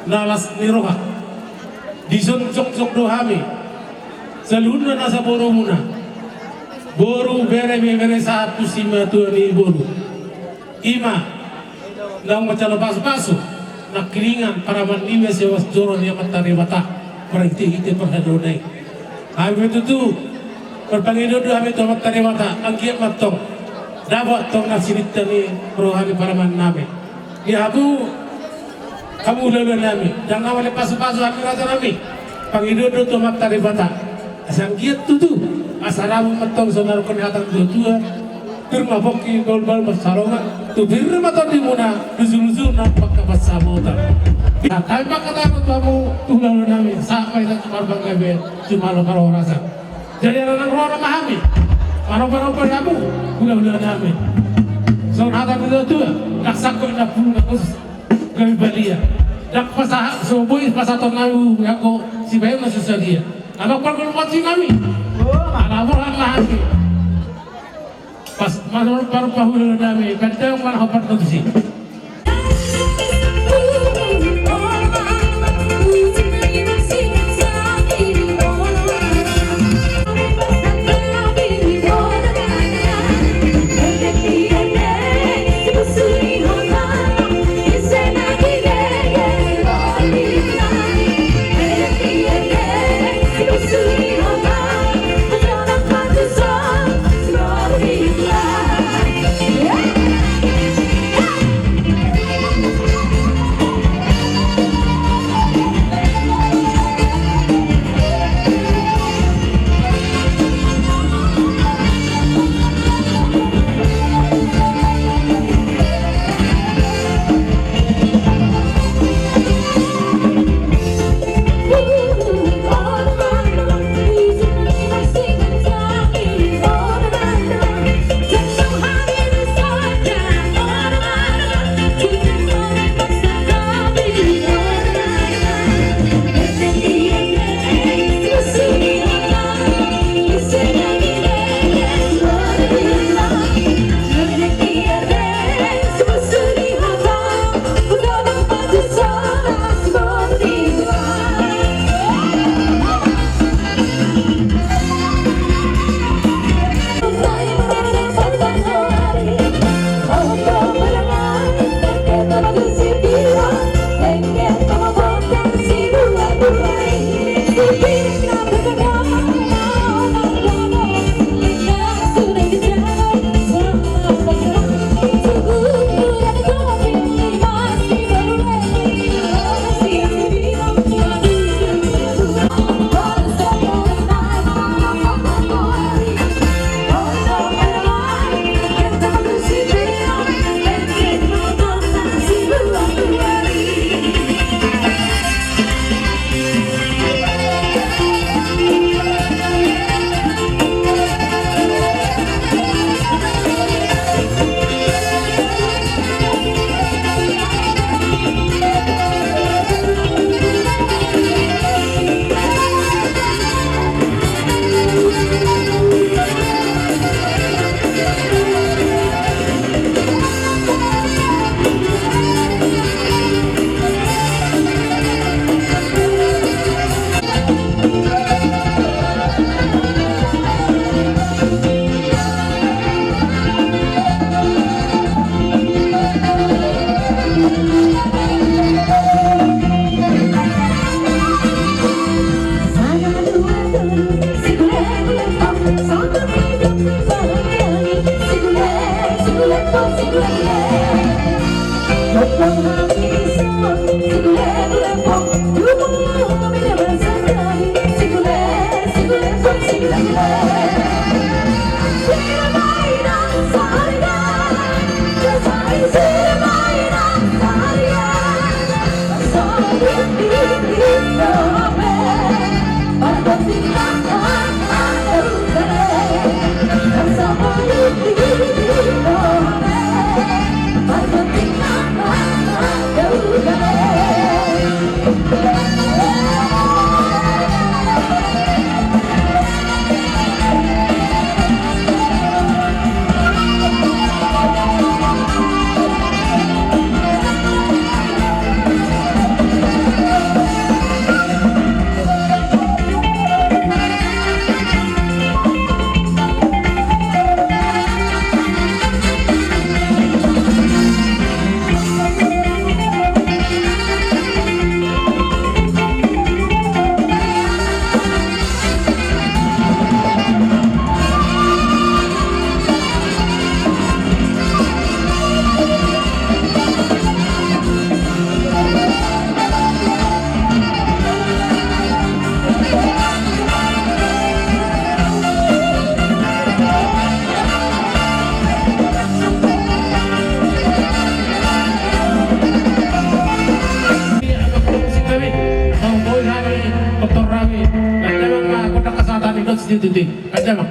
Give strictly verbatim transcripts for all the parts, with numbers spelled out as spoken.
Na las ni roha. Dison jongjong do hami, saluhutna nasa borumuna, boru, bere, ibebere sahat tu simatua ni boru. Ima naung manjalo pasupasu nangkiningan, parumaen ni ma siawas joro ni Amanta Debata marhitehite parhalado na i. Hami ma tutu marpangidoan do hami tu Amanta Debata, anggiat ma antong dapot antong na sininta ni roha ni parumaen nami. Di hamu, hamu hulahula nami, ndang na male pasupasu hami, raja nami. Pangidoan do tu Amanta Debata asa anggiat tutu, asa rambu ma antong songon na nidok ni hata ni natuatua: Pir ma pongki, bahulbahul pansalongan, tu pir ma tondimuna, lusululu nang pangkapassamotan. Hami ma hata tu hamu hulahula nami, sahat ma hita tu marpanggabean, jumalo parhorasan. Jadi ala naung ro ma hami manompanompa di hamu hulahula nami. Songon hata ni natuatua: Ndang sangkot na pulu na kos gabe balian. Ndang pasahat, so boi pasahaton nami, anggo sibahenon na so sadia. Ala pargolupan si nami. Ala borhat ma hami. Pas manompanompa hulahula nami, baen damang ma na hombar tusi. Tuti, kacama.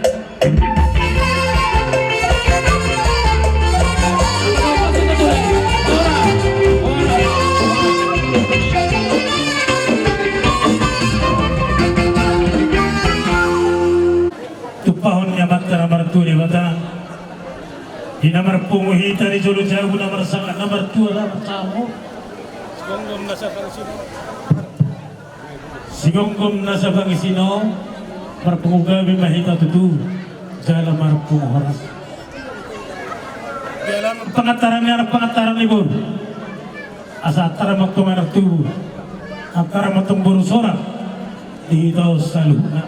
Tumpahon ni Amanta na martua Debata, di na marpungu hita di jolo jabu na marsangap na martua na marsamu. Sigomgom na sapangisina on, marpungu gabe ma hita tutu, jala marpungu horas. Jala pangantaran ni anak pangantaran ni boru. Asa antar ma tong anak tubu, antar ma tong boru sorat, di hita on saluhutna.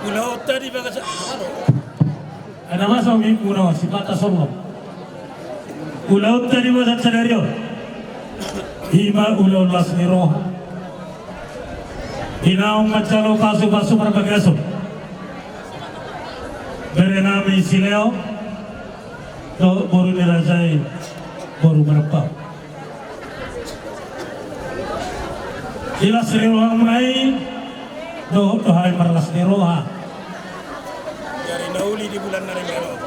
Ulaonta di bagasan. Ai na masa minggu na sipata solom. Ulaonta di bagasan sadari on. Ima ulaon las ni roha. Di naung manjalo pasupasu marbagason. Bere nami si Leo. Dohot boru ni raja i, boru Marpau. Di las ni rohamuna i, dohot do hami marlas ni roha. Jari na uli di bulan na denggan on.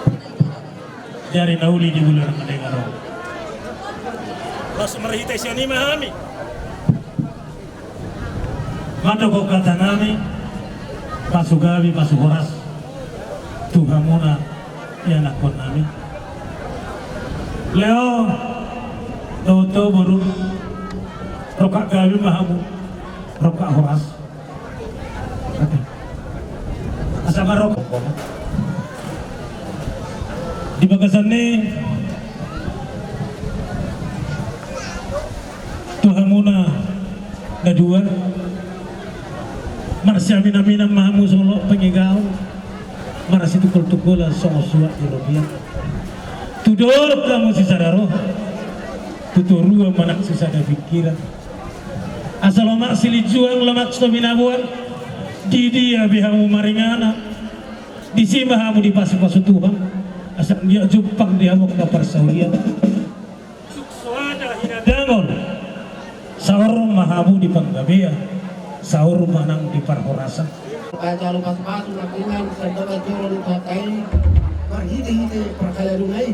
Jari na uli di bulan na denggan on. Las marhite sian i ma hami. Mandok hata nami, pasu gabe, pasu horas tu hamuna ianakhon nami. Leo, dohot boru, rongkap gabe ma hamu, rongkap horas. Asa ma rongkap. Di bagasan ni tu hamuna na dua, marsiaminaminan ma hamu songon pangigaon, marsitungkoltungkolan songon suhat ni robean. Tu dolok hamu sisada roha, tu toruan manang sisada pingkiran. Asa lomak silinjuang, lomak so binaboan, di dia be hamu maringanan, disi ma hamu dipasupasu Tuhan, asa anggiat jumpang di hamu angka parsaulian. Sukswada hinadangon, saur ma hamu di panggabean, saur ma nang di parhorasan. Pajalo pasupasu na ringan, sandaba jolo ni patai, marhitehite parhalado nai.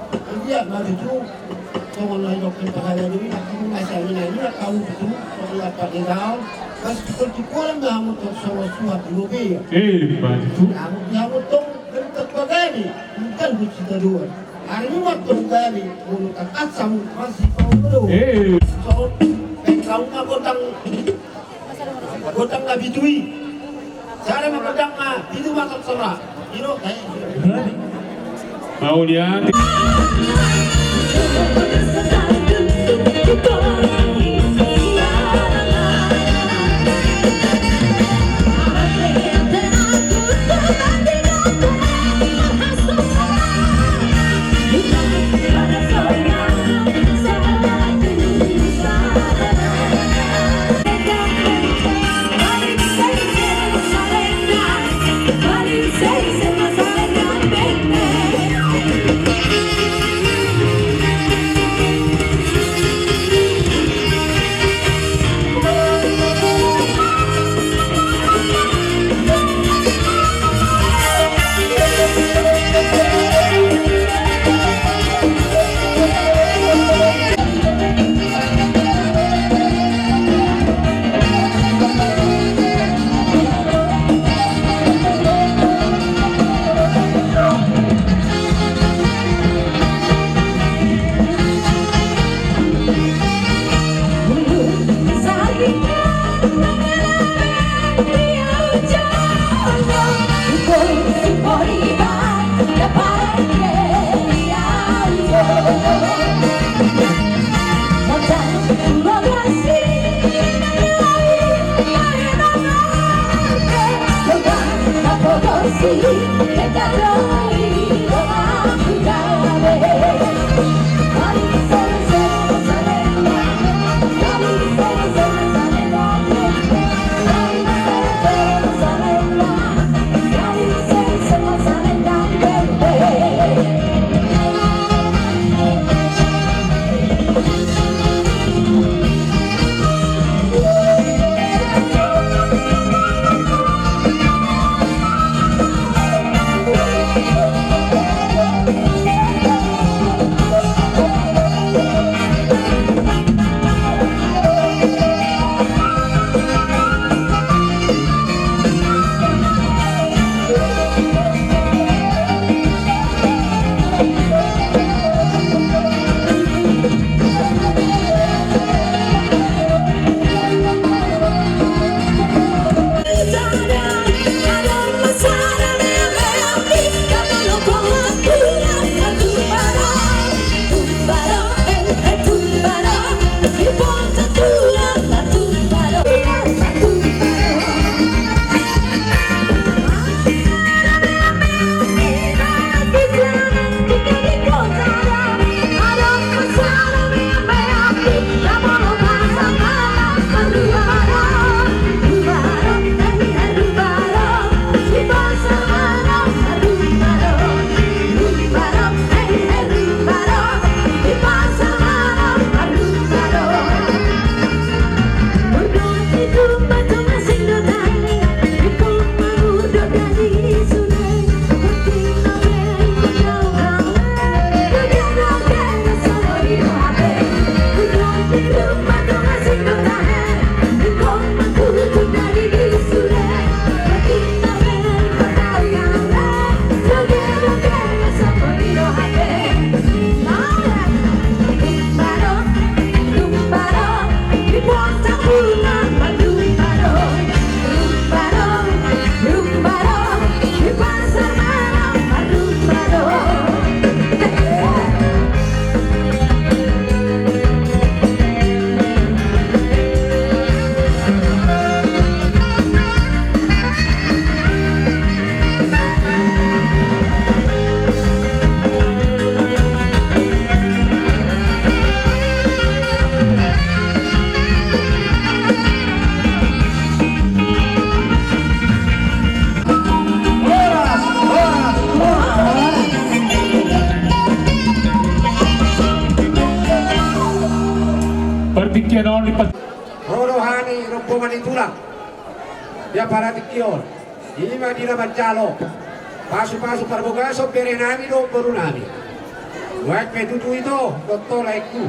Anggiat ma tutu, songon na nidok ni parhalado i, anggiat ma siaminaminan hamu tutu, songon na pangidahon, marsitukol-tukolan ma hamu tong songon suhat ni robean. Eh, ma tutu. Hamu, hamu tong, bentuk bagani, bukan buci tadoan. Ari Jumat tong gabe, molo tangkas hamu, masih kau dulu. Eh. So, baen hamu ma gondang, gondang na pitu i. Sada ma gondang na pitu ma tong sora. Ino, eh. Mauliate. Rombongan ni tulang. Ia pada tingki on, i ma di na manjalo pasupasu parbagason berenami dohot borunami. Baen pe tutu ito dohot ho laengku.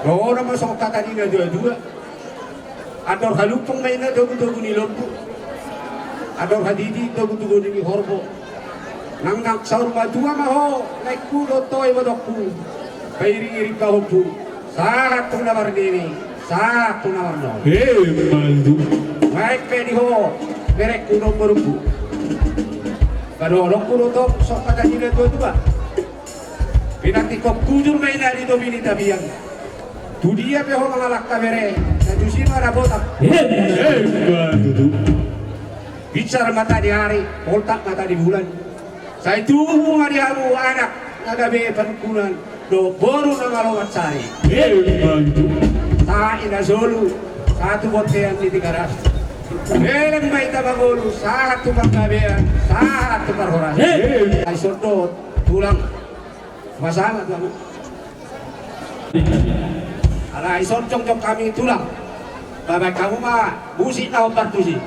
Dohonon ma songon hata ni na tuatua: Andor halumpung ma inna togutogu ni lombu, andor hatiti togutogu ni horbo. Nangnang saur matua ma ho laengku dohot ho ibotongku, pairingiring pahompu, sahat tu na marnini, sahat tu na marnono. Emma tutu. Baen pe di ho berengku dohot borungku. Padohononku do tong songon hata ni na tuatua: Pinantikhon bujur ma inna di topi ni tapian. Tudia pe ho mangalangka bere, sai tusi ma dapotan. Emma tutu. Binsar mata ni ari, poltak mata ni bulan. Sai tubu ma di hamu anak na gabe panungkunan dohot boru na malo mansari. Emma tutu. Sahat i na solu, sahat tu bontean ni Tigaras. Leleng ma hita mangolu, sahat tu panggabean, sahat tu parhorasan. Emma. Ai songon i tulang. Pasahat ma. Alai songon i jongjong hami tulang. Baen hamu ma musik na hombar tusi.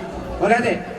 Mauliate.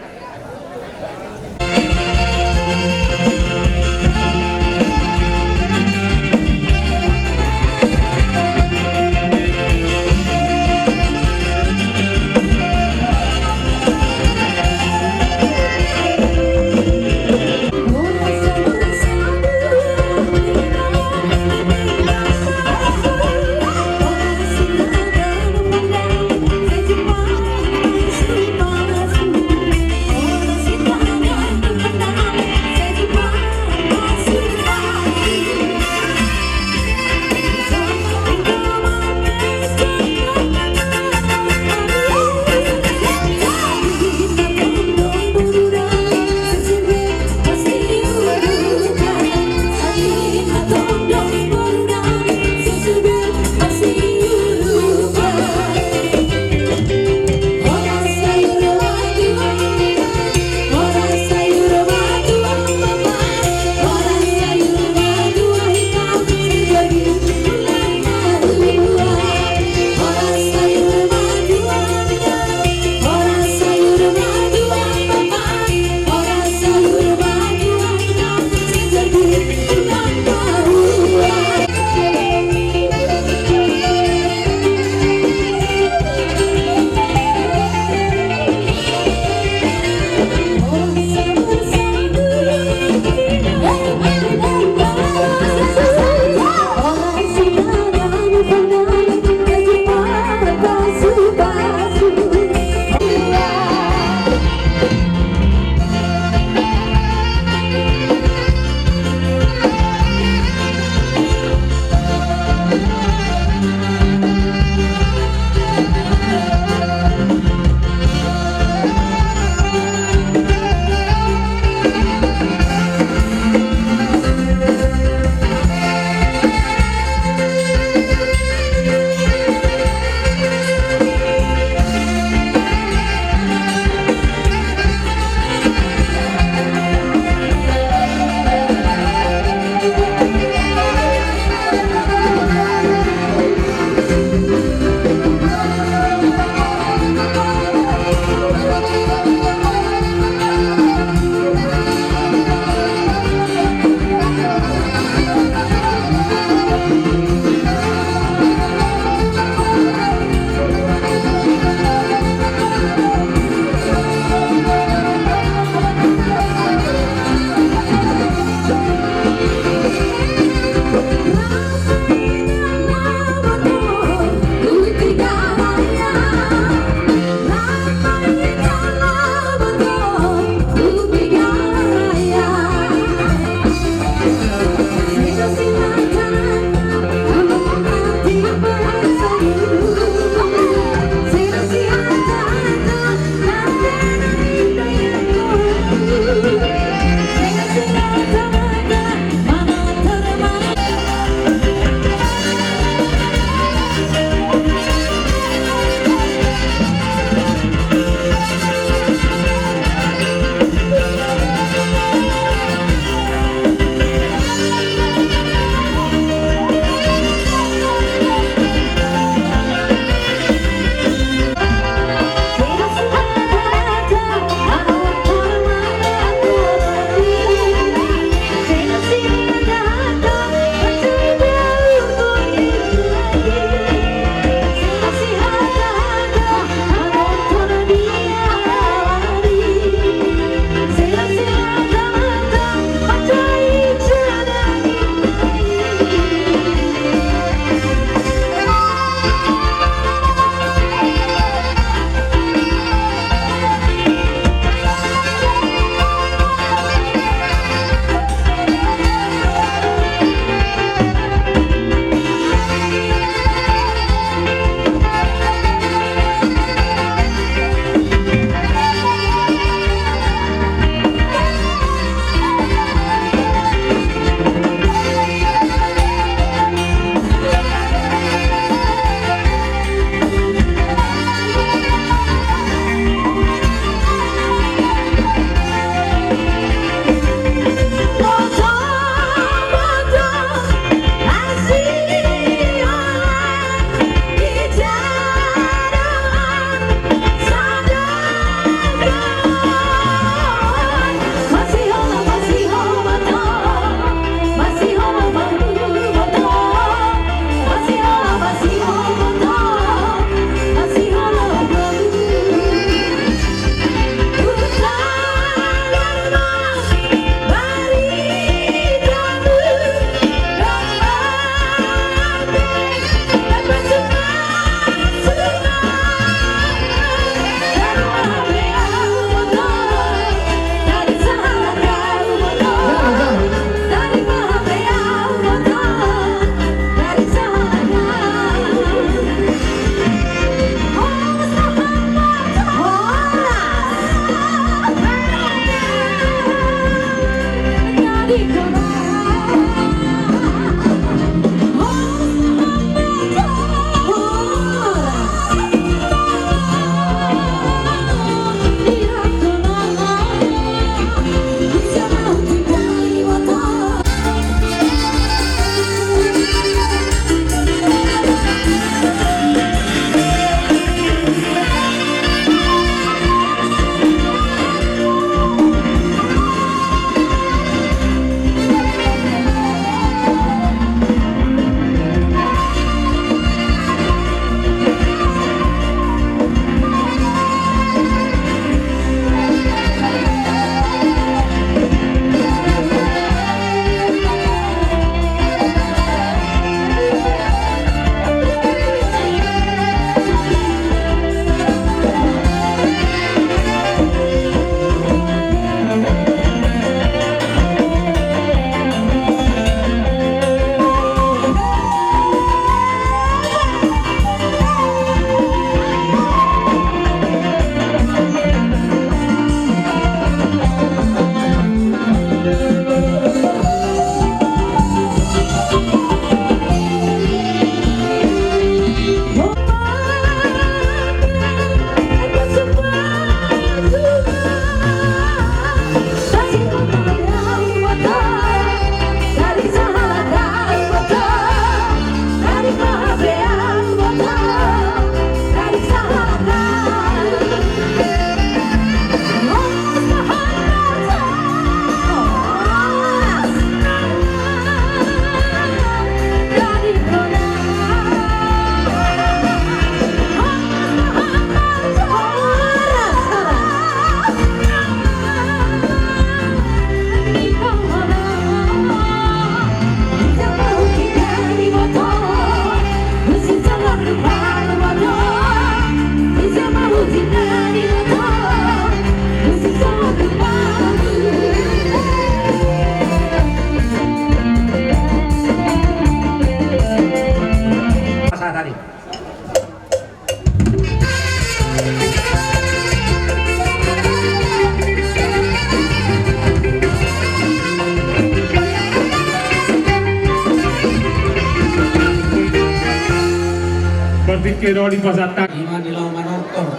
Kira di pasar tak. Ima di laho manortor.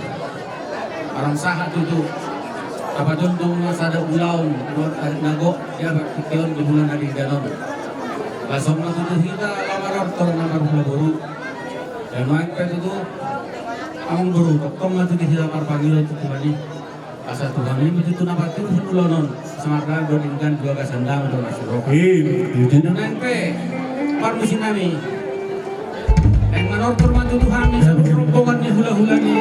Arang sahat tutu. Apa jondong na sada ulaon, dua ari na gok, dia bertikion di bulan ari danon. Lasong ma tutu hita laho manortor na marhula boru. Dan main pe tutu. Amang boru, tongtong ma tutu hita marpangido tutu mani. Asa Tuhan i ma tutu na paturhon ulaon on, samarga do denggan dua gasan dame do na suro. Iya, iya. Jadi naeng pe parmusi nami. Naeng manortor ma tutu hami saluhut rombongan ni hulahula ni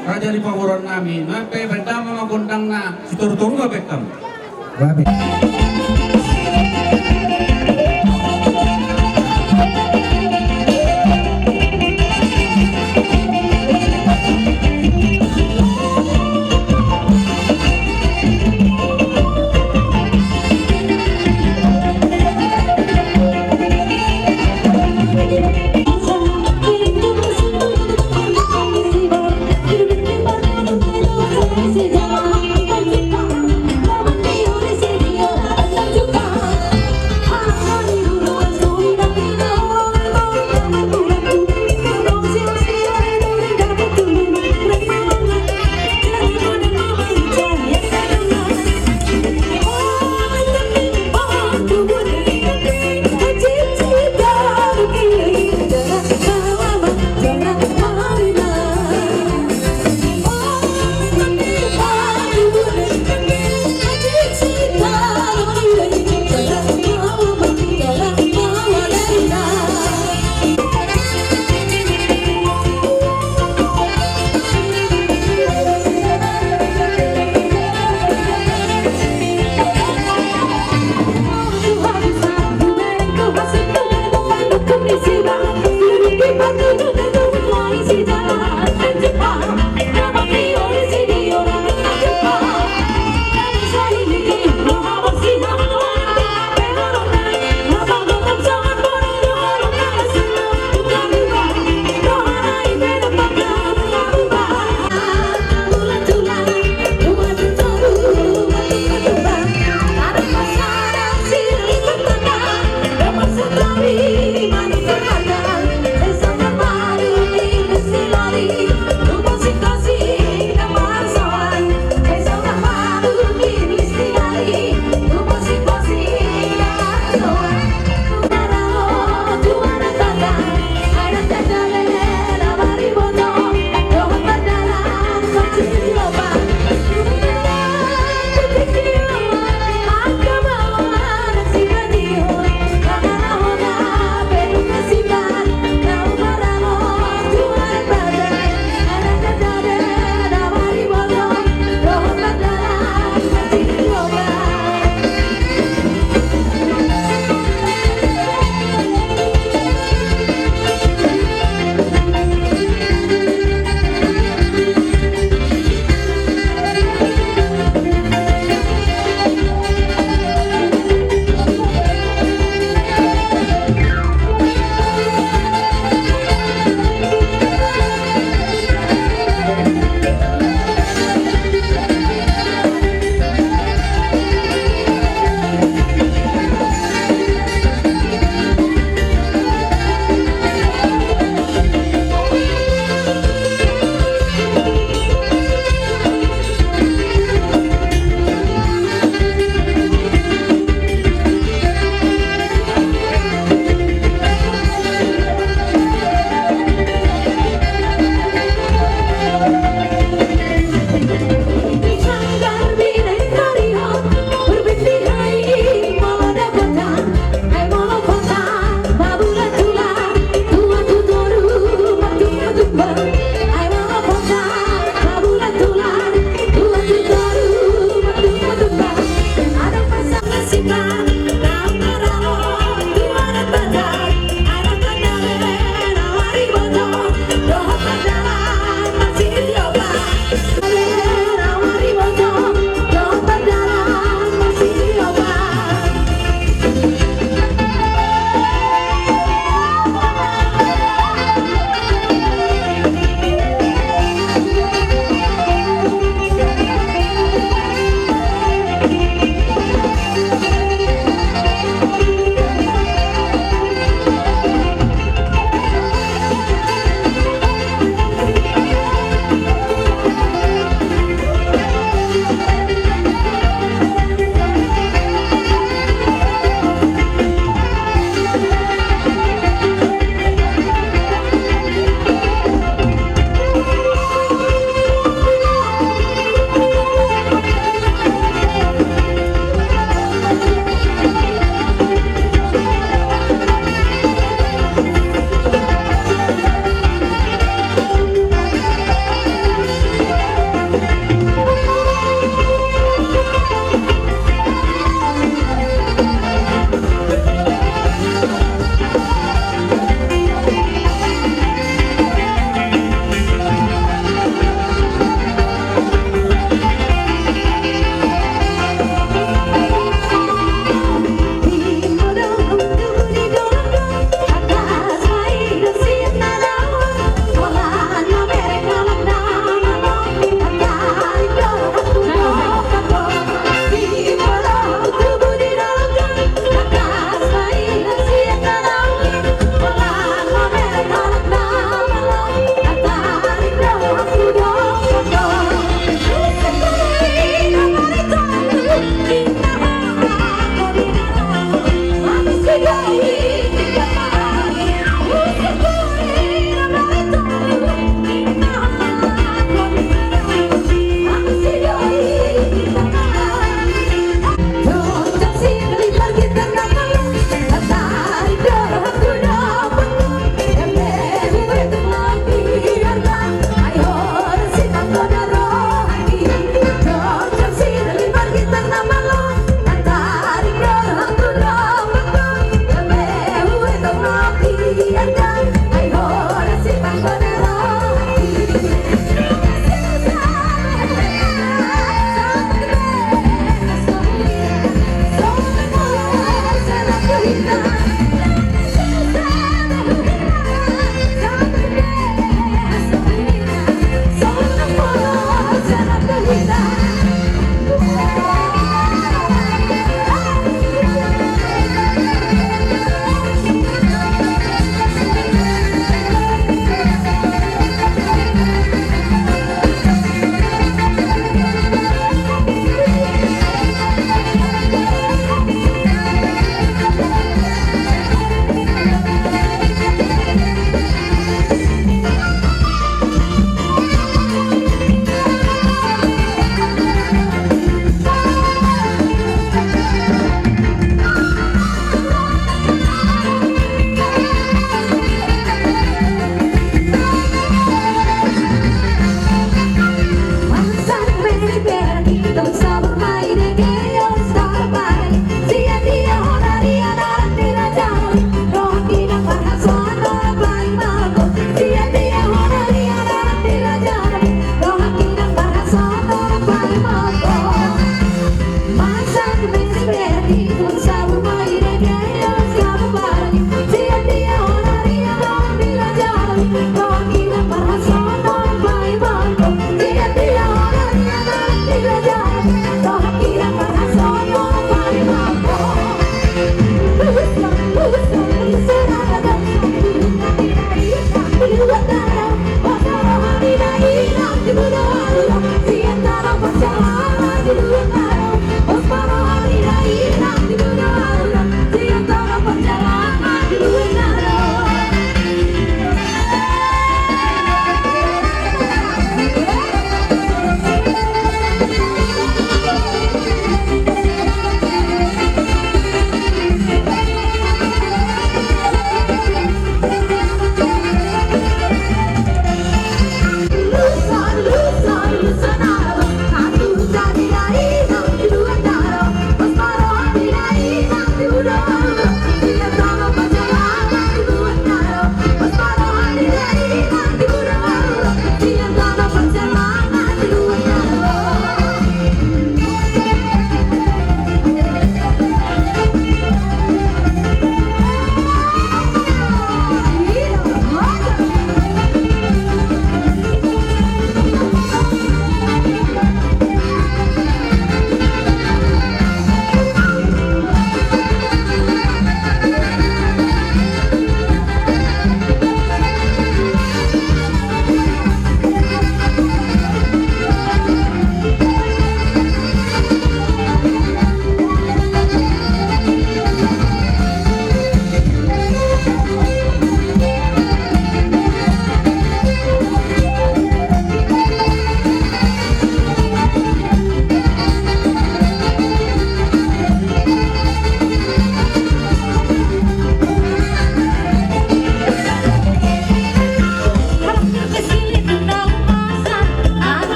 Raja di Pamoruan nami. Naeng pe baen damang ma gondangna, sitorutoru ma baen hamu. Baik.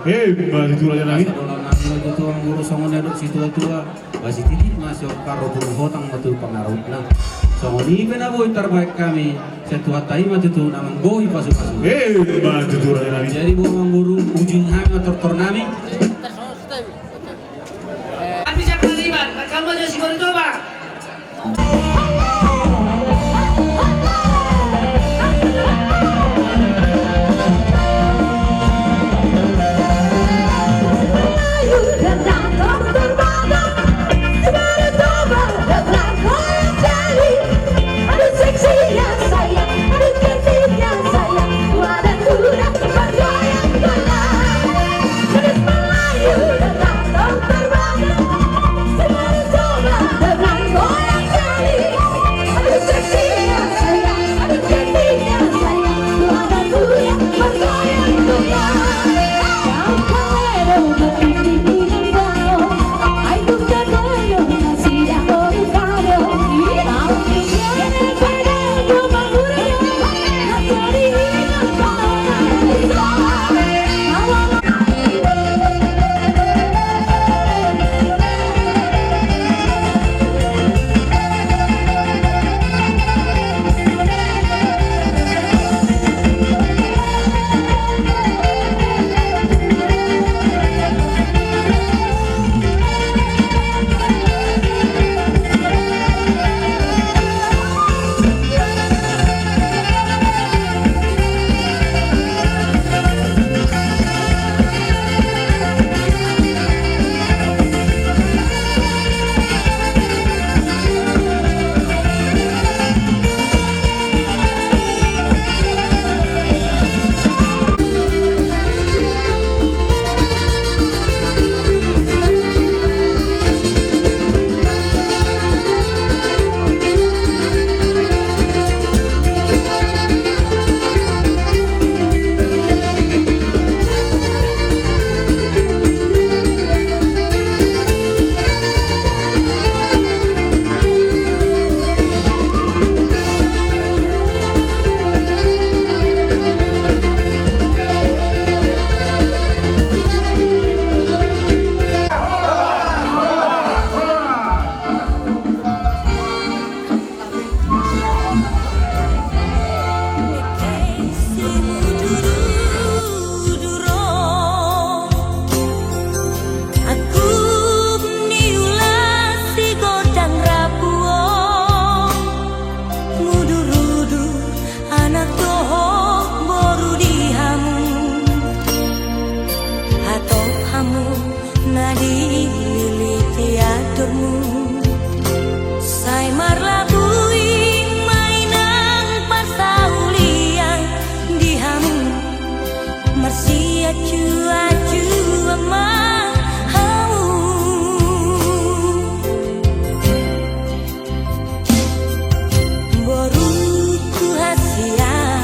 Emma tutu, raja nami. Sada dohonon nami ma tutu, amang guru, songon na nidok ni situa-tua: Ba sititik ma siongkar, ombun hotang ma tutu pangarahutna. Songon i pe na boi tarbahen hami sian Tuhanta i ma tutu na manggohi pasu-pasu. Emma tutu, raja nami. Jadi boha, amang guru, uji hami ma tortor nami. Tapi siapa libat, kamu aja si Gori Toba. Anak dohot boru di hamu, hatop hamu na dililiti andormu. Sai marlabuing ma inang parsaulian di hamu, marsiacuacuan ma hamu. Boruku hasian,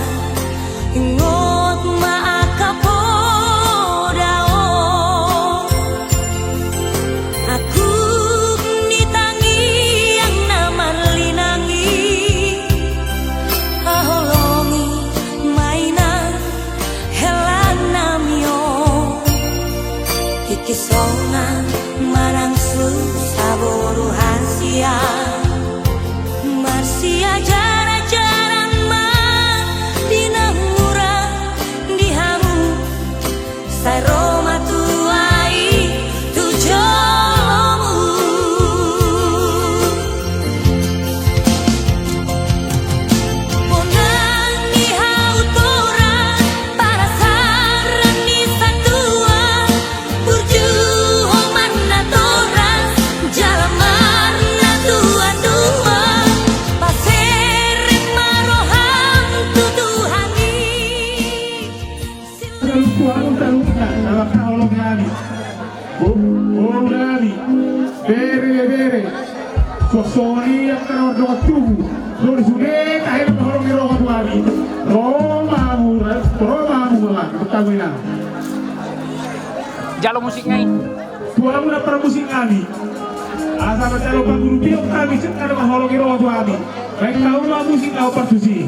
ingot ma angka poda on. Angkup ni tangiang na marlinang i, haholongi ma inang hela nami on. Tingki sonang manang susa boru hasian, marsiajarajaran ma di na hurang di hamu, sai ro ma tua i tu jolomu. Bonang ni hau torang, parasaran ni satua, burju ho marnatorang, jala marnatuatua, paserep ma roham tu Tuhan i. Saluhut hamu saluhutna na mangkaholongi hami. Bo-, boru nami, bere, bere. Songon i angka na mardongan tubu. Ro di sude tahe ma holong ni roha tu hami. Ro ma hamu, ro ma hamu, ro ma hamu. Jalo musik nai. Tu hamu na parmusik nami. Asa manjalo pangurupion hami sian na mangkaholongi roha tu hami. Baen hamu ma musik na hombar tusi.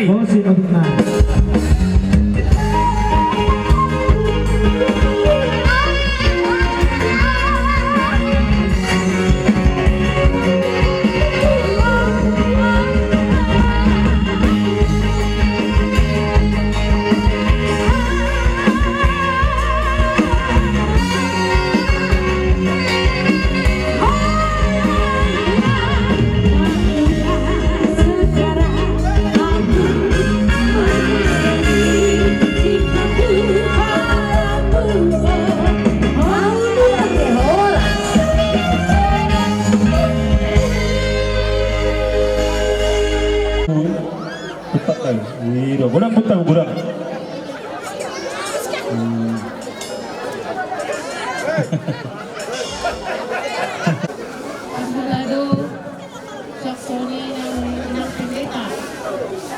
Musik untuk na. Putar kan? Iya, godang, putar, godang. Hmm. Ambalado, saksone nang, nang pendeta.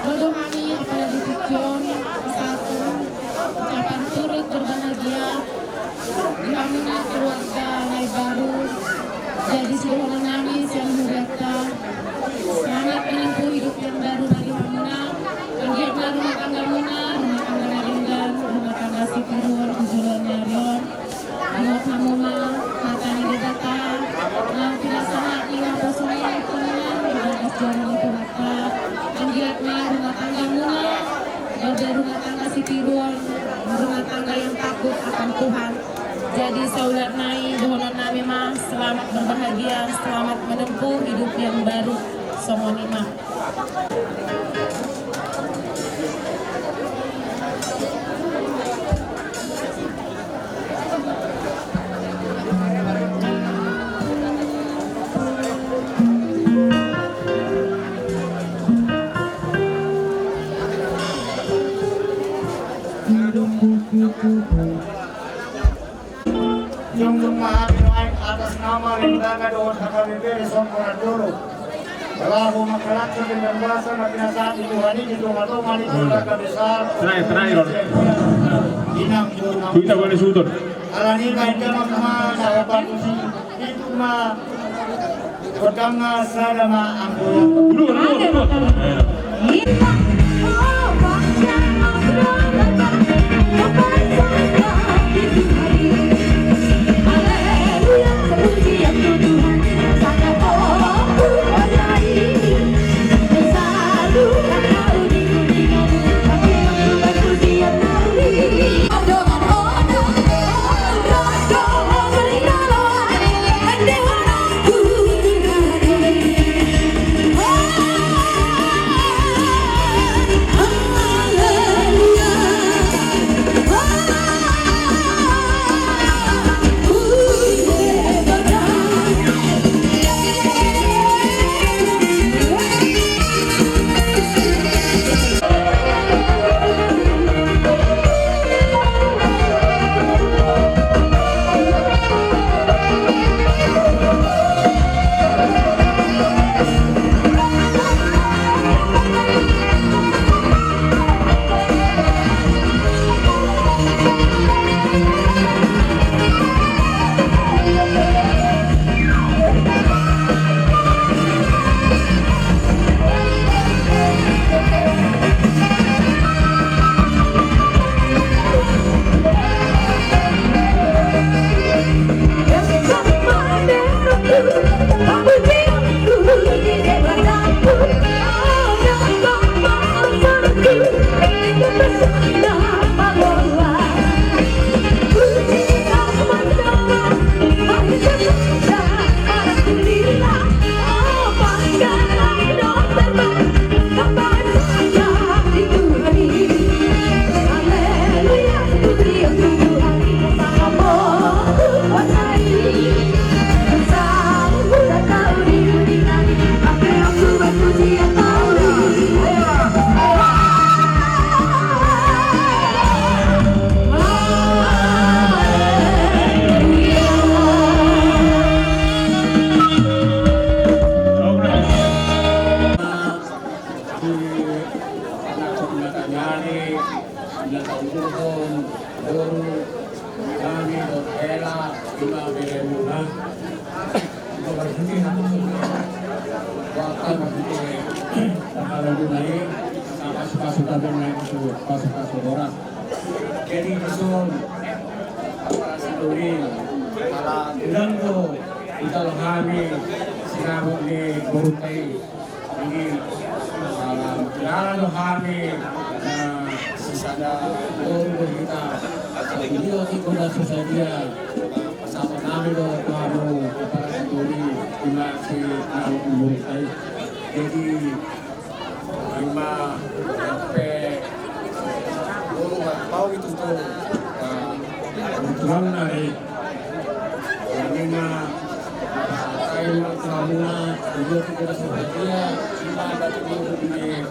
Dohot hami, apala di tujuan, satu, ucapan turut berbahagia di hamuna keluarga na imbaru. Jadi sidohonon nami sian hurianta, selamat menempuh hidup yang baru bagi hamuna. Anggiat ma rumah tanggamuna rumah tangga na denggan, rumah tangga sitiruon tu joloan ni ari on. Dohot hamu ma hata ni Debata naung pinasahat ni naposo ni Tuhan di bagas joro ni Tuhanta. Anggiat ma rumah tanggamuna gabe rumah tangga sitiruon, rumah tangga yang takut akan Tuhan. Jadi saulak nai dohonon nami ma, selamat berbahagia, selamat menempuh hidup yang baru. Songon i ma. Dung dung ma hami nuaeng atas nama lembaga dohot H K B P Desa Sompang Nandolo, laho mangkalashon dendam basa na pinasahat ni Tuhan i di tonga-tonga ni keluarga besar. Terakhir, terakhir, Ron. Inang boru na. Kuita boleh sudut. Alani baen damang ma na opat usi. Itu ma. Godang ma sada ma anggo. Dulu, dulu, dulu. Di anak saudara nari, binatang kurban, boru, kami, dohot hela, ima beremuna. Itu berhenti, nah. Waktu berhenti, tanggal lima ini, sama Pasu-pasu tabung na itu, pasu-pasu boras. Jadi dison, apa sidoli, ala undang do, ijalo hami, sinamot ni boru ta i. Jadi, ala undang do hami, na sisada boru do hita. Jadi, iko na so sadia, pasahaton nami do tu hamu, apa sidoli, ima sinamot ni boru ta i. Jadi, ima, sampe, oh, nggak tahu itu tuh. Nah, kebetulan hari ini mah, saya mah, kamu mah, dia tuh kita sebagai, ima, ada tuh di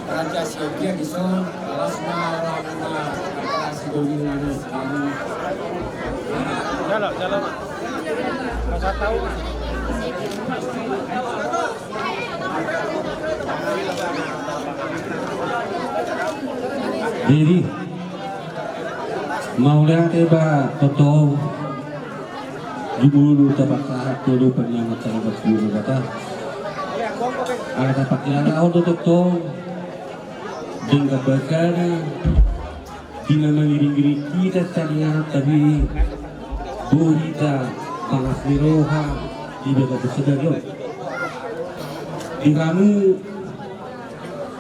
Raja Siagia di son, alas mah, orang mah, apa, sidoli nang kamu. Jalan, jalan. Nggak usah tahu. Jadi, mauliate ba tontu, jumolo tapasahat do paniamat sangap siu bata. Ala tapakilalahon do tontu, denggan bagana, di na mangiring-iring hita saringan, tapi boi hita mangas ni roha di bagasan sadari on. Di hamu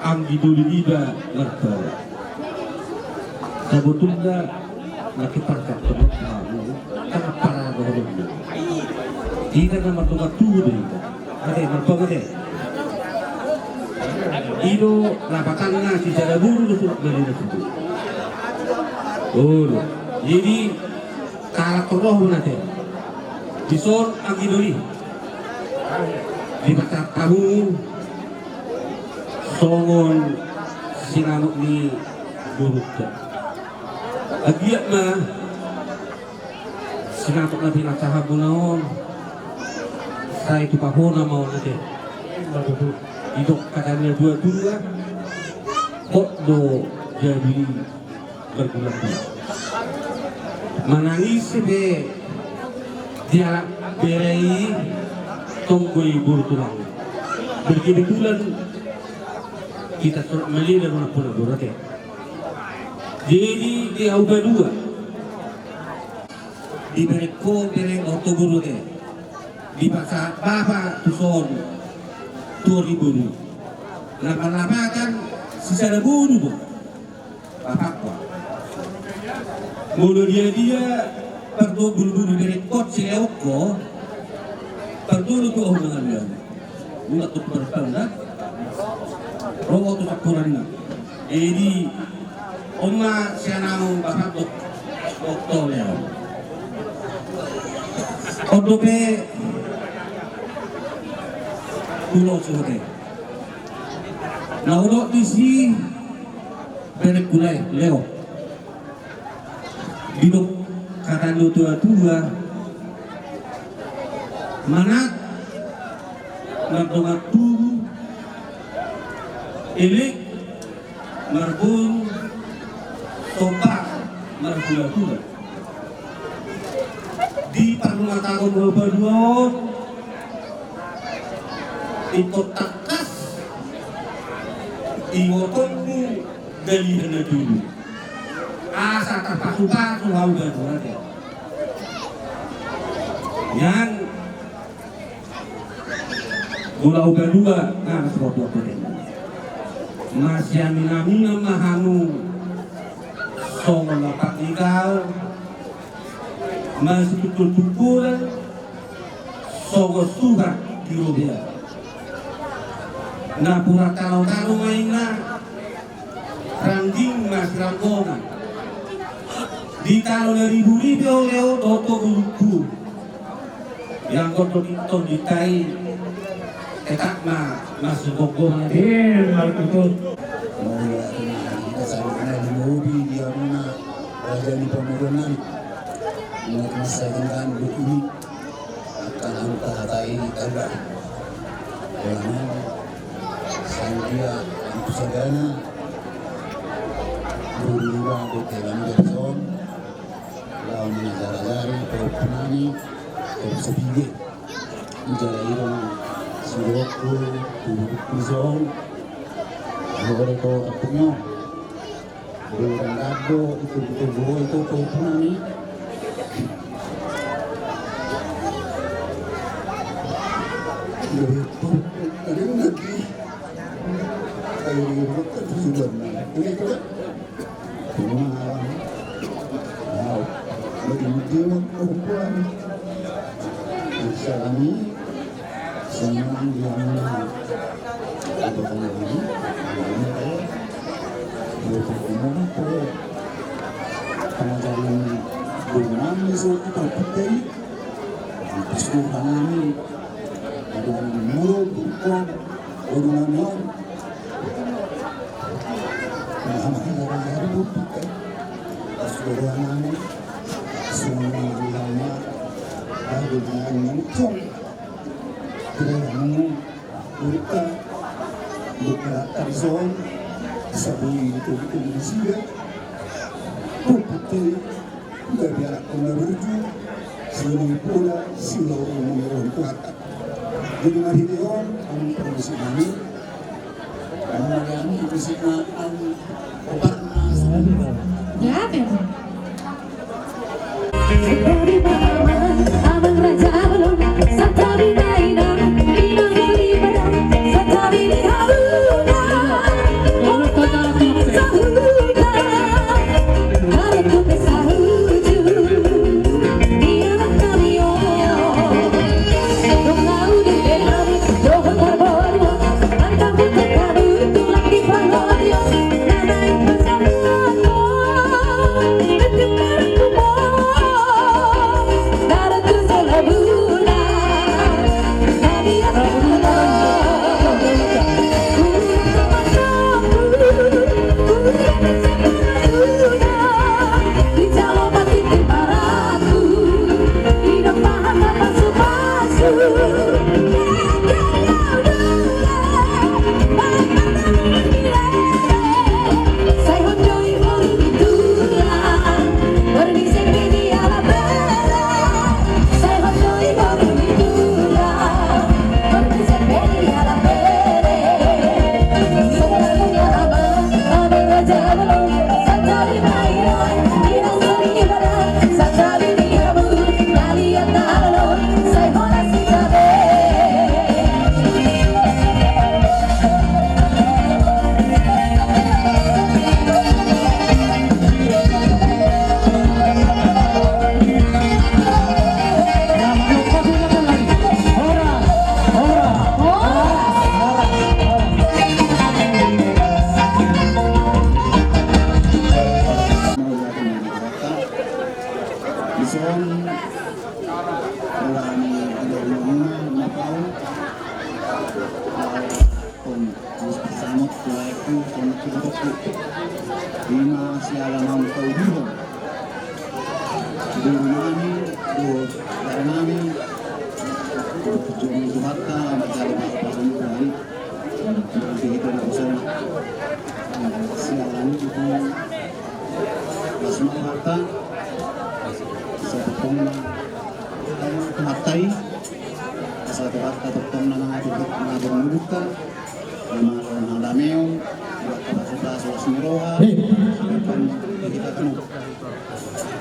anggi doli niba marpala. Sabotulna na kiparkap tebak hamu, tangap parada hamu. Hita na mardongan tubu do hita. Ate, marpala ate. I do lapatanna sisada boru do surat bali na surat. Olo. Jadi, tahalak roh na ate. Di son anggi doli. Di mata tamu songon sinamot ni borunta. Anggiat ma sinamot na pinasahat muna on, sai tupahona ma on ate. Didok hata ni na tua-tua, hot do jadi margulak-gulak. Manang ise pe dialap bere i, tong do i boru tulang. Berkebetulan hita so melihat boru ate. Jadi di au badua. Dibereng ho, bereng ho tu boru ate. Dipasahat bapa tu son, tu ari boru. Lapan-lapan sisada boru do. Bapakku. Molo dia-dia pardo bulu-bulu bereng ho silehon ho. Pardo do tu au mangan. Ulat tu perpanda. Romo tu sakuranna. Jadi, on ma sian au bapak dok-, doktor ya. On dope ulos dope. Na hudok disi bereng ku lae, Leo. Didok hata ni na tua-tua, manat mardongan tubu, elek marboru, somba marhula-hula. Di parrumatanggaon muna badua on, ingkon tangkas ibotongmu dalihan na tubu. Asa tarpasu-pasu hau badua ate. Nian molo au badua, na, na, masiamin-aminan ma hamu songon lampak ni kau, masitungkol-tungkolan songon suhat di robean. Napuran tano-tano ma inna, rangging ma siranggongan. Di tano na ribu-ribu ole-ole dohot tu bulungku. Yang kau tongtong di tai, tetap ma masih gogo ma. Eh, mauliate ma hita saluhutna di lobi di hamuna raja ni pamoruonnami. Mauliate ma saluhutna di lobi. Angka na hupasahat i tanda. Ulangan. Sai dia angka sadana. Boru niba dohot hela niba dison. Laho mangajar-ajari pahompunami. Pahompu sapige. Jala i do na sidok tu, tu, tu dison. Ore to apunyo. Ore to apunyo. Jadi marhite on, on permisi kami. Kami marhite on, permisi kami. Ya, memang. Ima siala naung taudihon. Di rumah ni, di daerah ni, di Johanta, macam apa pun. Di hita na husona. Siala ni itu. Mas Marta. Satu koma. Matai. Satu kata tentang nama itu, nama bermuka. Nama, nama Dameon. Buat apa kita soal sendiri. Hei. Bukan kita tuh.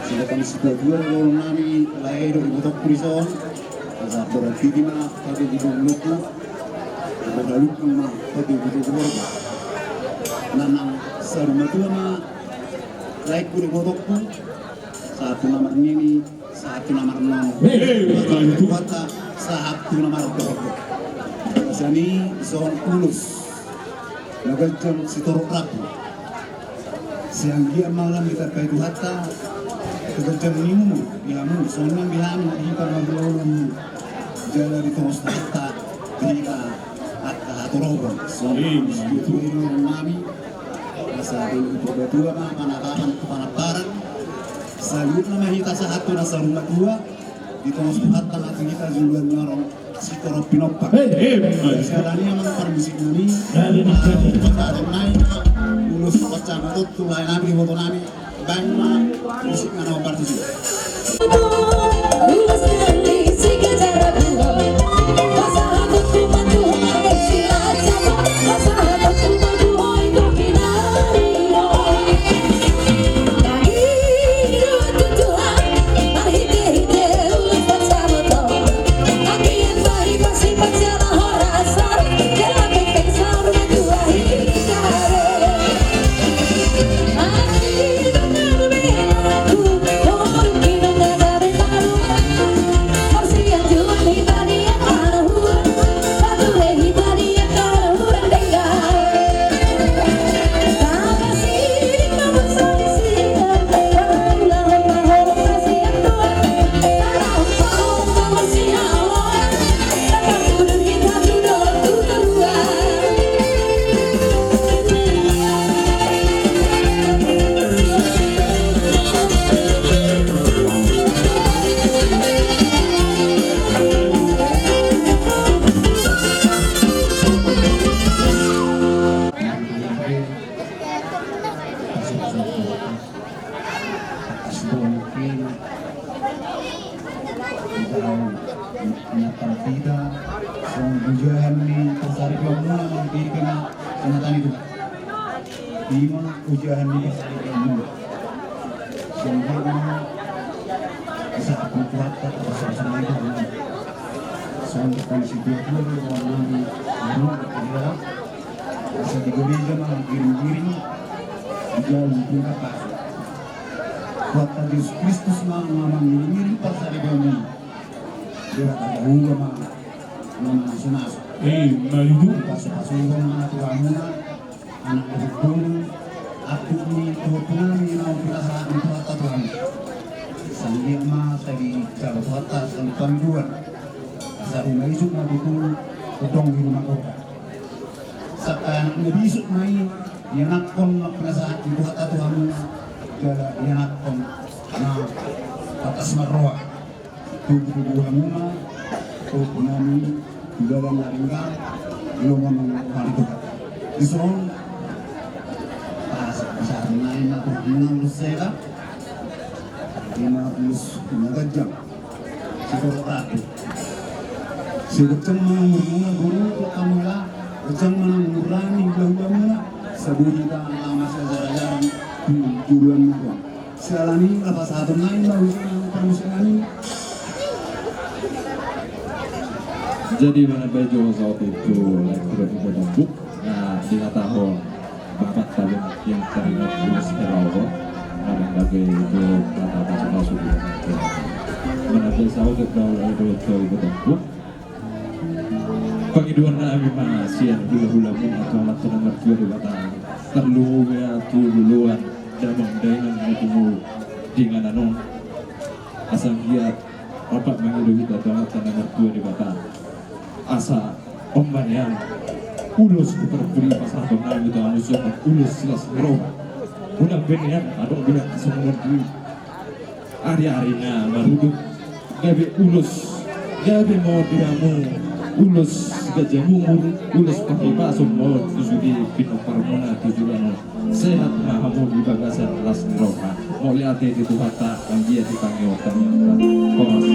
Sudah kami sudah dua, kalau nami lahir di Botok Prison. Asa berarti di mana, pada di Botok. Pada lupa mana, pada di Botok. Nanang sarumatuana, lahir di Botok. Satu nama nini. Satu nama renang. Hei, hei, betul itu. Kata satu nama renang. Sani son ulus. Naganjang sitorop rabu. Sianggian malam kita pai Tuhanta. Keganjang nimu, biamu, sonang biamu, kita magelolong. Jala di tongos Tuhanta. Kita angka hatorobon. Sonang. Iya, betul. Itu nami. Asa dulu tua-tua ma, panatapan, panaparan. Salut nama hita sahat tu nasa rumah tua. Di tongos Tuhanta ma tu hita juluan nyorong sitorop pinompar. Hei, hei, hei. Siala ni amang parmusik nami. Hei, hei, hei. Pasaran nai. Ulus pacama tu lae nami, di moto nami. Baen ma musik nami parmusik. Mata ni Tuhan. Ima ujahan ni pasahat ni Tuhan. Sehingga ma, sahat ni Tuhan, tak terasa senang Tuhan. Sampai kondisi dua puluh dua nami, baru berkira. Bisa di gereja ma, giring-giring. Di jalan pun tak pas. Tuhan Yesus Kristus ma, ma mangiring-iring pasahat ni Tuhan. Dia kata, "Uga ma, ma manasu-nasu." Eh, ma itu. Pasu-pasu ma tu hamuna. Anak dohot boru, anak ni dohot boru ni naung pinasahat ni Tuhanta tu hamu. Sanggiat ma sai dijalo Tuhanta, sai dipangidoan. Asa rumah isuk ma tutu, tongtong di rumah kota. Sangkap anak na bisuk ma i, ianakhon ma pinasahat ni Tuhanta tu hamu, jala ianakhon na patas marroha. Tugu-tugu hamu ma, tugu nami, di dalam na ringgang, di longan na ringgang. Dison, pas, pas, nai ma, tugu nami, sela. Ima, mus, na ganjang. Sikola ratu. Seganjang ma umurmuna, boru, tu kamela, ganjang ma umur nami, hula-hulamuna, sabuni ta, lama, sajarang-jarang, tu, tuduan muna. Siala ni, apa satu nai, mau, parmusikan ni. Jadi, mana baju saat itu, like, tidak bisa duduk. Nah, di kata ho, bapak tadi yang teringat dulu sekarang ho. Ada lagi itu, kata apa, sudah, sudah. Mana baju saat itu, like, tidak bisa duduk. Pangidoan nami ma sian hula-hula muna tu Amanta na martua Debata. Tarlumobi ma tu loloan damang dainang ni tubu di inganan on. Asa anggiat rap mangido hita tu Amanta na martua Debata. Asa on ma nian ulos tu parpudi pasahaton nami tu hamu songon ulos silas ni roha. Unang be nian adong bilang hasongonon di ari-ari na marudut, gabe ulos, gabe mauliate di hamu, ulos ganjang umur, ulos panghipason ma tu sude pinomparmuna tu joloan on. Sehat ma hamu di bagasan las ni roha. Mauliate di Tuhanta, anggiat di tangiang tangiang. Horas.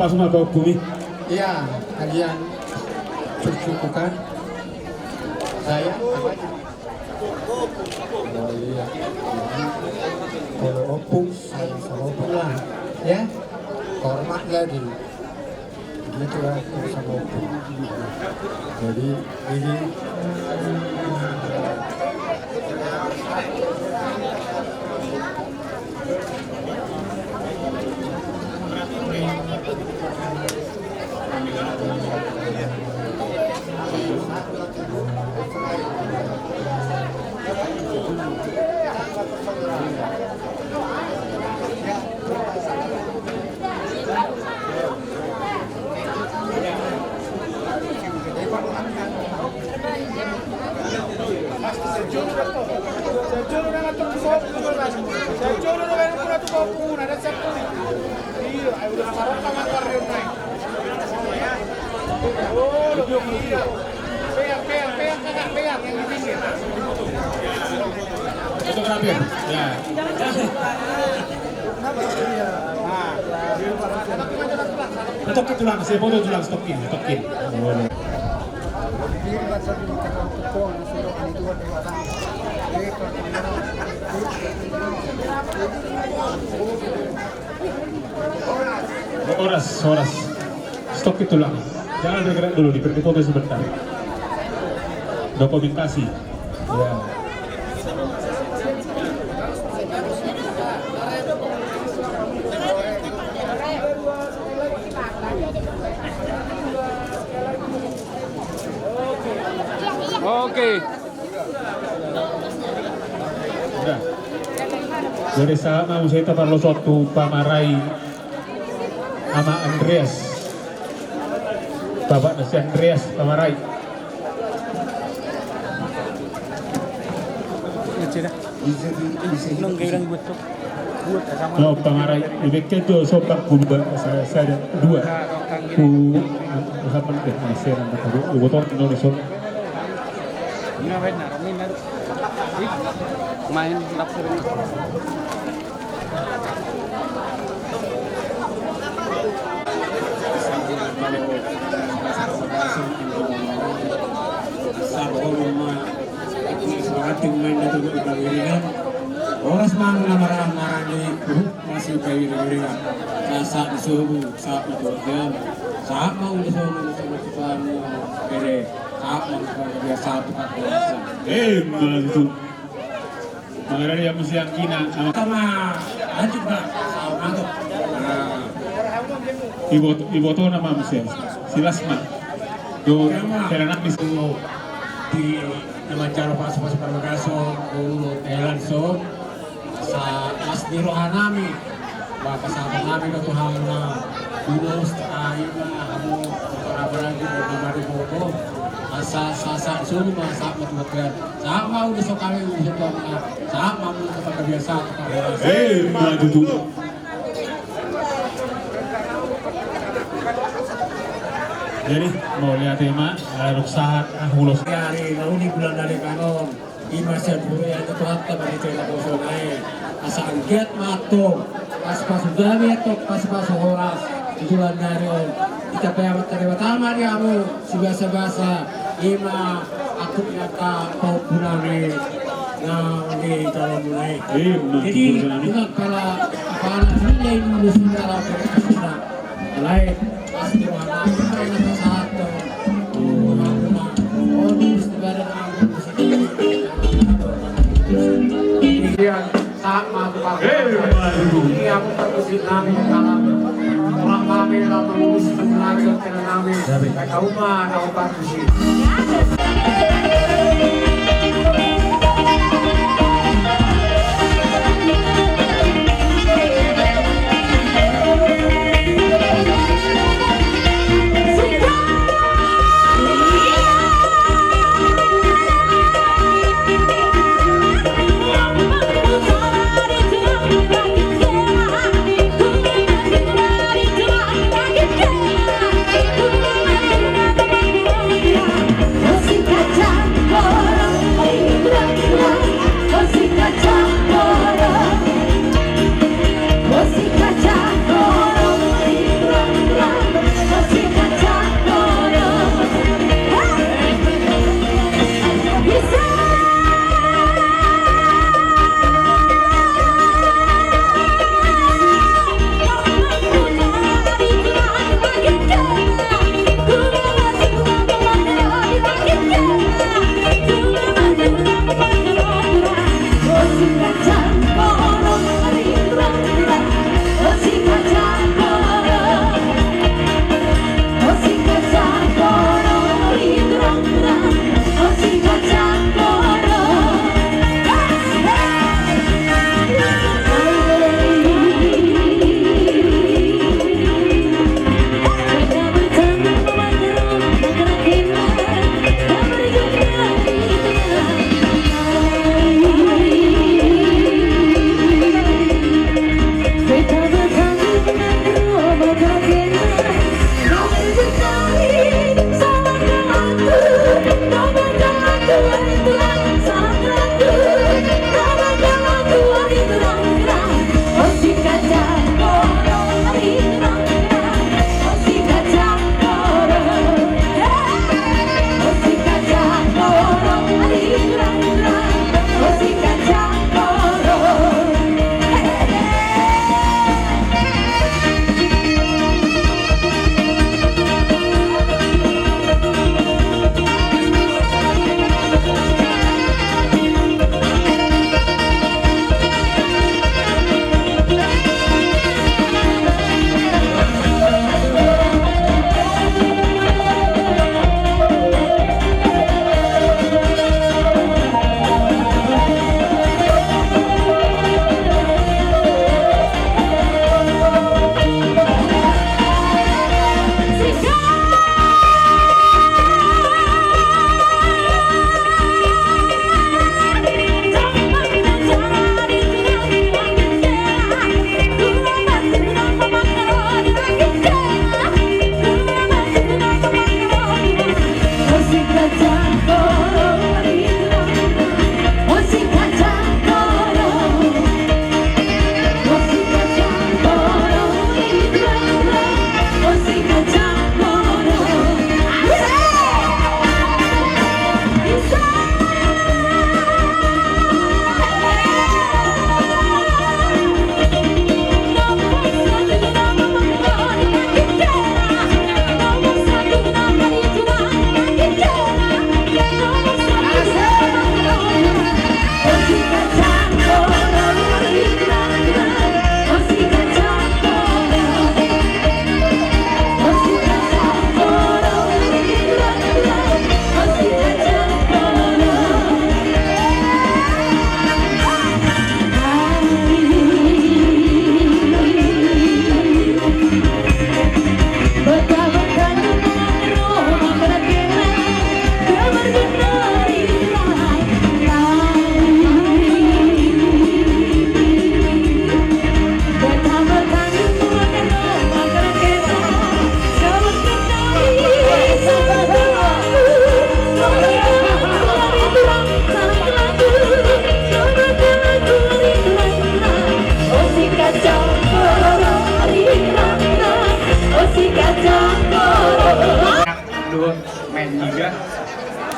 Langsung apa hukum ini? Iya, kalian cucuku kan? Saya apa? Oh iya. Kalau opung, saya sama opung lah. Ya, hormat lagi. Gitu lah, sama opung. Jadi, ini. Itu terakhir. Ya. Tokin tulang, saya foto tulang, tokin, tokin. Horas, horas. Stop itu lah. Jangan bergerak dulu, diperti foto sebentar. Dokumentasi. Ya. Oke. Udah. Jadi sahat ma muse, taparlos waktu pamarai. Ama Andreas. Bapak nasi Andreas pamarai. No, pamarai. Ibekke jo sopak gumba, sa-, sada, dua. Ku, apa nih, saya nggak tahu. Lu botol, no, no, so. Main laptop ini. Horas ma na marhaha-maranggi, masih bayu na ringan. Sahat ni sobu, sahat ni tortian. Sahat ma uli sobu, sobu tupani, bere. Sahat ma uli sobu, biasa tukang. Eh, malah itu. Mangarani yang mesti yang kina, sama. Sama, lanjut, Pak. Sama tuh. Nah. Iboto, iboto nama mesti. Silas ma. Do, kena nak bisa. Di nama cara pas-pas permegaso, dulu Thailand so. Asa las ni roha nami. Ba pasahaton nami do tu hamu na ulos, ai ma hamu, para-para di nama di bobo. Asa sahat solu ma, sahat ma tu bagian. Sahat ma ulos so kami, ulos so tuan na. Sahat ma ulos so panggabean, sahat ma ulos. Eh, ma tutu. Jadi, mauliate ma, adong sahat, ah, ulos. Ari na uli bulan dari kanon. Ima sian hurian ni Tuhanta ma di tena poso nai. Asa anggiat ma antong pasupasu dame, antong pasupasu horas di bulan ni ari on. Ditambai Amanta Debata ma di hamu sibasabasa. Ima angkup ni angka pahompu nami na di joloan muna i. Jadi, ima pala apala nilai dulu sundara. Lae, pasti mana kita yang satu. Sahat ma tu partai. Ini aku partai nami, kalau orang kami, kalau mengurus, mengajak kena nami. Kau mah, kau partai.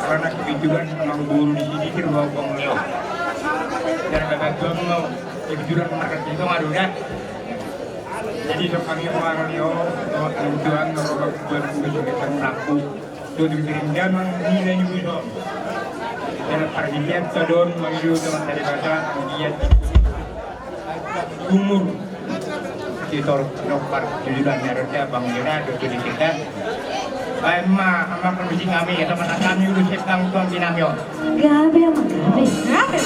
Karena kebetulan memang guru di sini di ruang guru. Dan bapak guru mau kebetulan markas itu ngadu dah. Jadi so kami ruang yo, ruang tuan, ruang guru di sini kan laku. Tutu dirinda mang nilai ni bisa. Dan parhatian todon mangido dengan tadi kata dia umur. Di tor nomor tujuh dan nyarada bang jena do tu di kita. Baik ma ama kondisi kami ya sama kami udah sepang tuan di namio. Gabe ama gabe. Gabe.